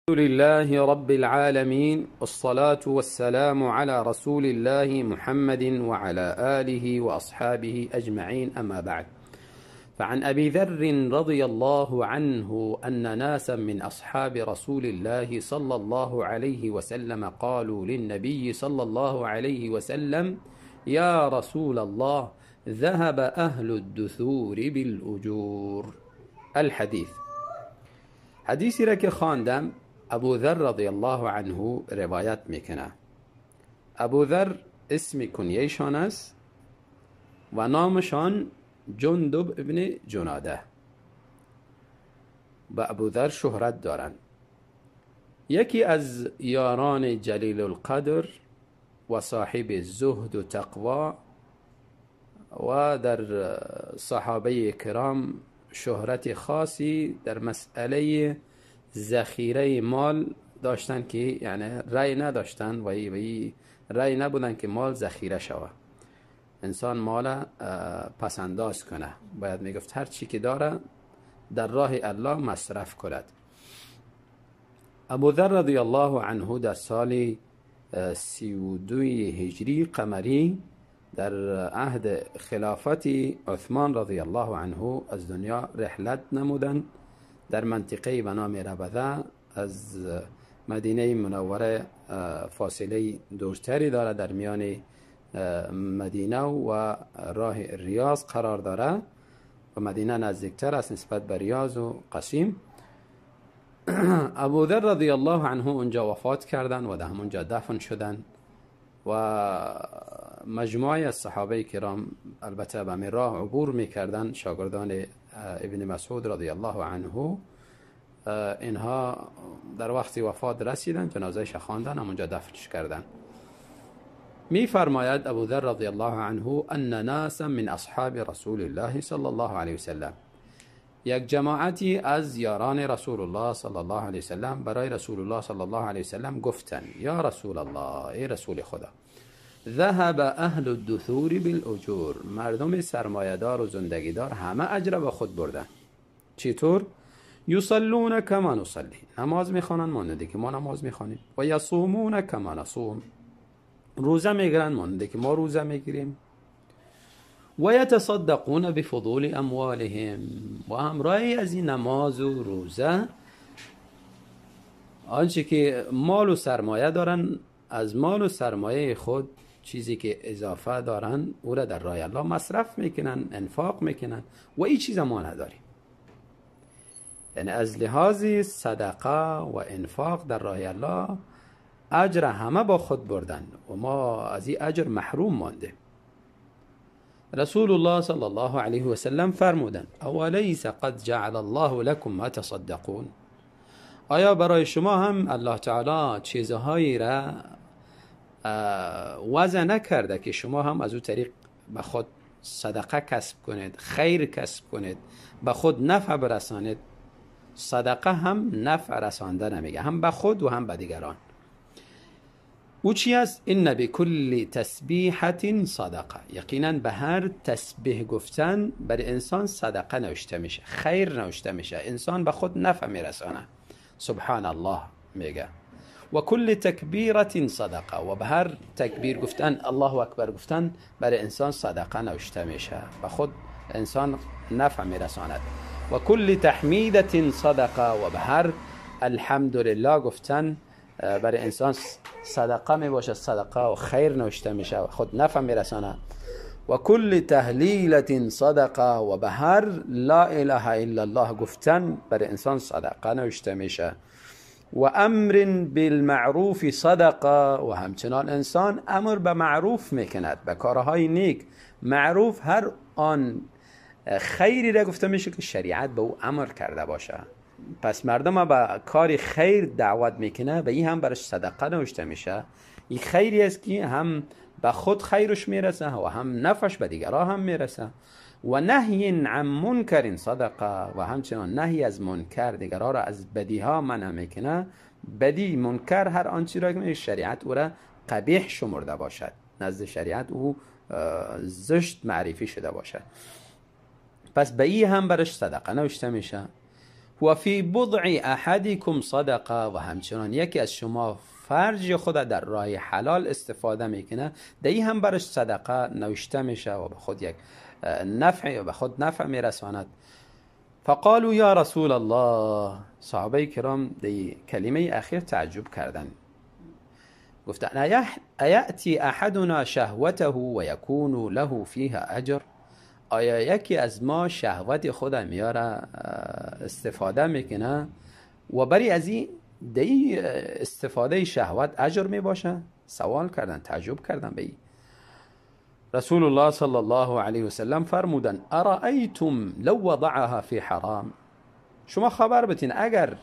لله رب العالمين، والصلاة والسلام على رسول الله محمد وعلى آله وأصحابه أجمعين، أما بعد. فعن أبي ذر رضي الله عنه أن ناسا من أصحاب رسول الله صلى الله عليه وسلم قالوا للنبي صلى الله عليه وسلم: يا رسول الله، ذهب أهل الدثور بالأجور. الحديث. حدیثی را که خواندم ابو ذر رضی الله عنه روایت میکنه. ابو ذر اسم کنیهشان است و نامشان جندب ابن جناده و ابو ذر شهرت دارند. یکی از یاران جلیل القدر و صاحب زهد و تقوا و در صحابه کرام شهرت خاصی در مسئله ذخیره مال داشتن که یعنی رأی نداشتن و رأی نبودن که مال ذخیره شوه، انسان مال پسنداز کنه، باید میگفت هر چی که داره در راه الله مصرف کند. ابو ذر رضی الله عنه در سال 32 هجری قمری در عهد خلافت عثمان رضی الله عنه از دنیا رحلت نمودند. در منطقه به نام ربذه از مدینه منوره فاصله دورتری داره، در میان مدینه و راه ریاض قرار داره و مدینه نزدیکتر است نسبت به ریاض و قسیم. ابو ذر رضی الله عنه اونجا وفات کردند و در همونجا دفن شدند و مجموعه از صحابه کرام البته به همین راه عبور میکردند، شاگردان ابن مسعود رضی الله عنه. اینها در وقتی وفات رسیدن، جنازهش خواندن، همونجا دفنش کردن. می فرماید ابو ذر رضی الله عنه ان ناسا من اصحاب رسول الله صلی الله علیه وسلم، یک جماعتی از یاران رسول الله صلی الله علیه وسلم برای رسول الله صلی الله علیه وسلم گفتند: یا رسول الله، ای رسول خدا، ذهب اهل الدثور بالاجور، مردم سرمایه‌دار و زندگیدار همه اجر به خود بردن. چطور؟ یصلون کما نصلی، نماز میخوانند مانند که ما نماز میخوانیم، و یصومون کما نصوم، روزه میگیرن مانند که ما روزه میگیریم، و یتصدقون بفضول اموالهم، و همراهی از این نماز و روزه آنچه که مال و سرمایه دارن، از مال و سرمایه خود چیزی که اضافه دارن او را در راه الله مصرف میکنن، انفاق میکنن و این چیز ما نداریم. یعنی از لحاظ صدقه و انفاق در راه الله اجر همه با خود بردن و ما از این اجر محروم مانده. رسول الله صلی الله علیه و سلم فرمودند: اولیس قد جعل الله لكم ما تصدقون، آیا برای شما هم الله تعالی چیزهایی را وضع نکرده که شما هم از او طریق به خود صدقه کسب کنید، خیر کسب کنید، به خود نفع برسانید؟ صدقه هم نفع رسانده نمیگه، هم به خود و هم به دیگران. او چی است؟ ان بكل تسبیحة صدقه، یقینا به هر تسبیح گفتن بر انسان صدقه نوشته میشه، خیر نوشته میشه، انسان به خود نفع میرسانه. سبحان الله میگه. و کل تکبیرة صدقه، و به هر تکبیر گفتن، الله اکبر گفتن، بر انسان صدقه نوشته میشه، به خود انسان نفع میرساند. و کل تحمیدة صدقه، و به هر الحمدلله گفتن برای انسان صدقه می باشه، صدقه و خیر نوشته میشه و خود نفع میرسانه. و کل تهلیلة صدقه، و به هر لا اله الا الله گفتن برای انسان صدقه نوشته میشه. و امر بالمعروف صدقه، و همچنان انسان امر به معروف میکند، به کارهای نیک. معروف هر آن خیری را گفته میشه که شریعت به او امر کرده باشه. پس مردم به کار خیر دعوت میکنه، به این هم برش صدقه نوشته میشه. این خیری است که هم به خود خیرش میرسه و هم نفعش به دیگران هم میرسه. و نهی عن منکر صدقه، و همچنان نهی از منکر، دیگران را از بدیها منع میکنه. بدی، منکر، هر آنچه را که شریعت او را قبیح شمرده باشد، نزد شریعت او زشت معرفی شده باشد، پس به این هم برش صدقه نوشته میشه. و فی بضع احدکم صدقه، و همچنان یکی از شما فرج خود در راه حلال استفاده میکنه، در این هم برش صدقه نوشته میشه و به خود یک نفع و به خود نفع میرساند. فقالوا یا رسول الله، صحابه کرام در کلمه اخیر تعجب کردند، گفتن ایأتی احدنا شهوته و یکون له فیها اجر، آیا یکی از ما شهوت خود میاره استفاده میکنه و بری از این دی استفاده شهوت اجر میباشه؟ سوال کردن، تعجب کردن به این. رسول الله صلی الله علیه وسلم فرمودن ارأیتم لو وضعها فی حرام، شما خبر بتین اگر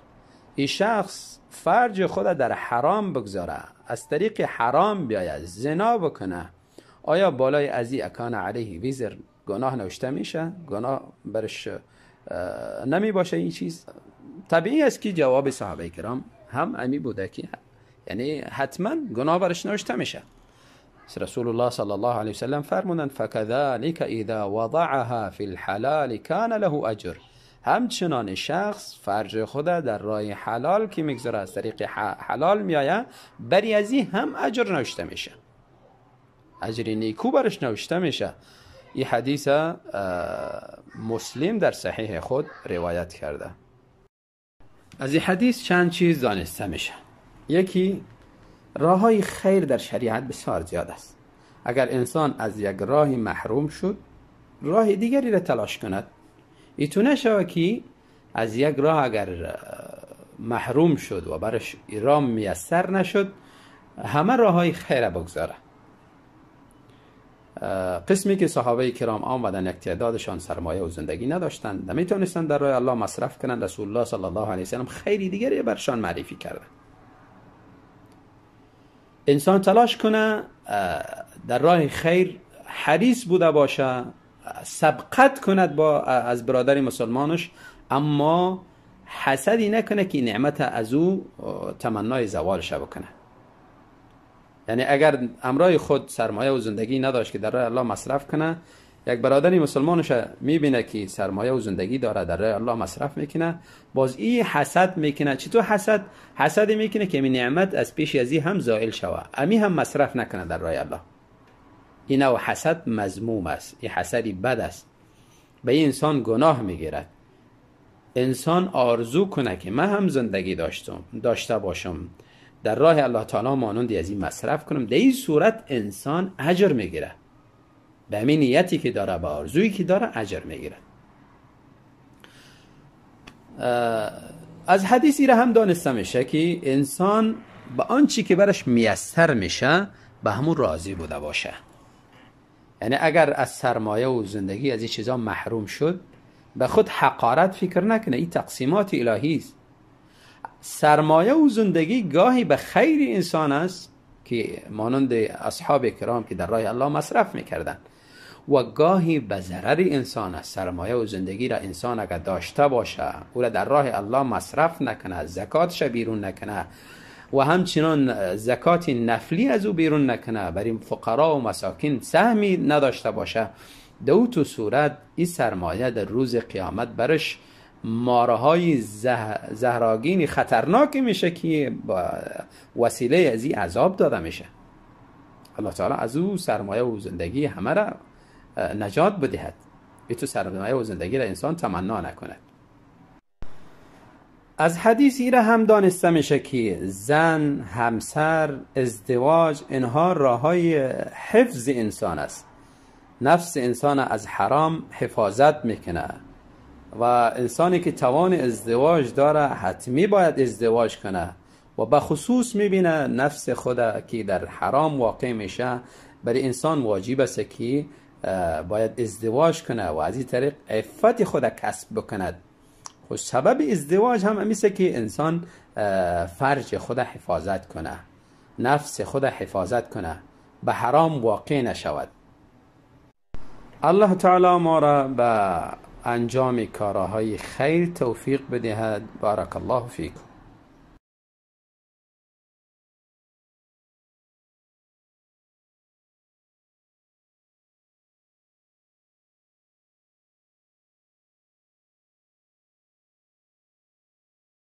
این شخص فرج خود در حرام بگذاره، از طریق حرام بیاید زنا بکنه، آیا بالای ازی اکان علیه وزر، گناه نوشته میشه؟ گناه برش نمی باشه این چیز؟ طبیعی است که جواب صحابه کرام هم امی بوده که یعنی حتما گناه برش نوشته میشه. رسول الله صلی الله علیه وسلم فرمودند فكذلك اذا وضعها فی الحلال کان له اجر، همچنان شخص فرج خود در راه حلال که میگذاره، از طریق حلال میآید، بری از این هم اجر نوشته میشه، اجر نیکو برش نوشته میشه. این حدیث مسلم در صحیح خود روایت کرده. از این حدیث چند چیز دانسته میشه. یکی، راههای خیر در شریعت بسیار زیاد است. اگر انسان از یک راه محروم شد، راه دیگری را تلاش کند. ایتو نشوه که از یک راه اگر محروم شد و برش راه میسر نشد، همه راههای خیر بگذاره. قسمی که صحابه کرام آمدن، یک تعدادشان سرمایه و زندگی نداشتند، نمیتونستند در راه الله مصرف کنند، رسول الله صلی الله علیه وسلم خیری دیگری برشان معرفی کرده. انسان تلاش کنه در راه خیر حریص بوده باشه، سبقت کند با از برادر مسلمانش، اما حسدی نکنه که نعمت از او تمنای زوالش بکنه. یعنی اگر امرای خود سرمایه و زندگی نداشت که در راه الله مصرف کنه، یک برادری مسلمانش میبینه که سرمایه و زندگی داره در راه الله مصرف میکنه، باز این حسد میکنه. چطور حسد؟ حسد میکنه که این نعمت از پیش ازی هم زائل شوه، امی هم مصرف نکنه در راه الله. این نوع حسد مذموم است، این حسدی بد است، به این انسان گناه میگیرد. انسان آرزو کنه که من هم زندگی داشته باشم، در راه الله تعالی مانند از این مصرف کنم، در این صورت انسان اجر میگیره. به همین نیتی که داره، به آرزویی که داره اجر میگیره. از حدیثی را هم دانسته میشه که انسان به آنچه که برش میسر میشه به همون راضی بوده باشه. یعنی اگر از سرمایه و زندگی از این چیزا محروم شد، به خود حقارت فکر نکنه. این تقسیمات الهی است. سرمایه و زندگی گاهی به خیر انسان است که مانند اصحاب کرام که در راه الله مصرف میکردن، و گاهی به ضرر انسان است. سرمایه و زندگی را انسان اگر داشته باشه، او را در راه الله مصرف نکنه، زکاتش بیرون نکنه و همچنان زکات نفلی از او بیرون نکنه، برای فقرا و مساکین سهمی نداشته باشه، دو تو صورت این سرمایه در روز قیامت برش مارهای زهراگین خطرناکی میشه که با وسیله از این عذاب داده میشه. الله تعالی از او سرمایه و زندگی همه را نجات بدهد. ای تو سرمایه و زندگی را انسان تمنا نکند. از حدیث را هم دانسته میشه که زن، همسر، ازدواج، اینها راههای حفظ انسان است. نفس انسان از حرام حفاظت میکنه و انسانی که توان ازدواج داره حتمی باید ازدواج کنه و به خصوص میبینه نفس خود که در حرام واقع میشه، برای انسان واجب است که باید ازدواج کنه و از این طریق عفت خود کسب بکند. خب سبب ازدواج هم همیشه که انسان فرج خود حفاظت کنه، نفس خود حفاظت کنه، به حرام واقع نشود. الله تعالی ما را به انجام کارهای خیر توفیق بدهد. بارک الله فیکم.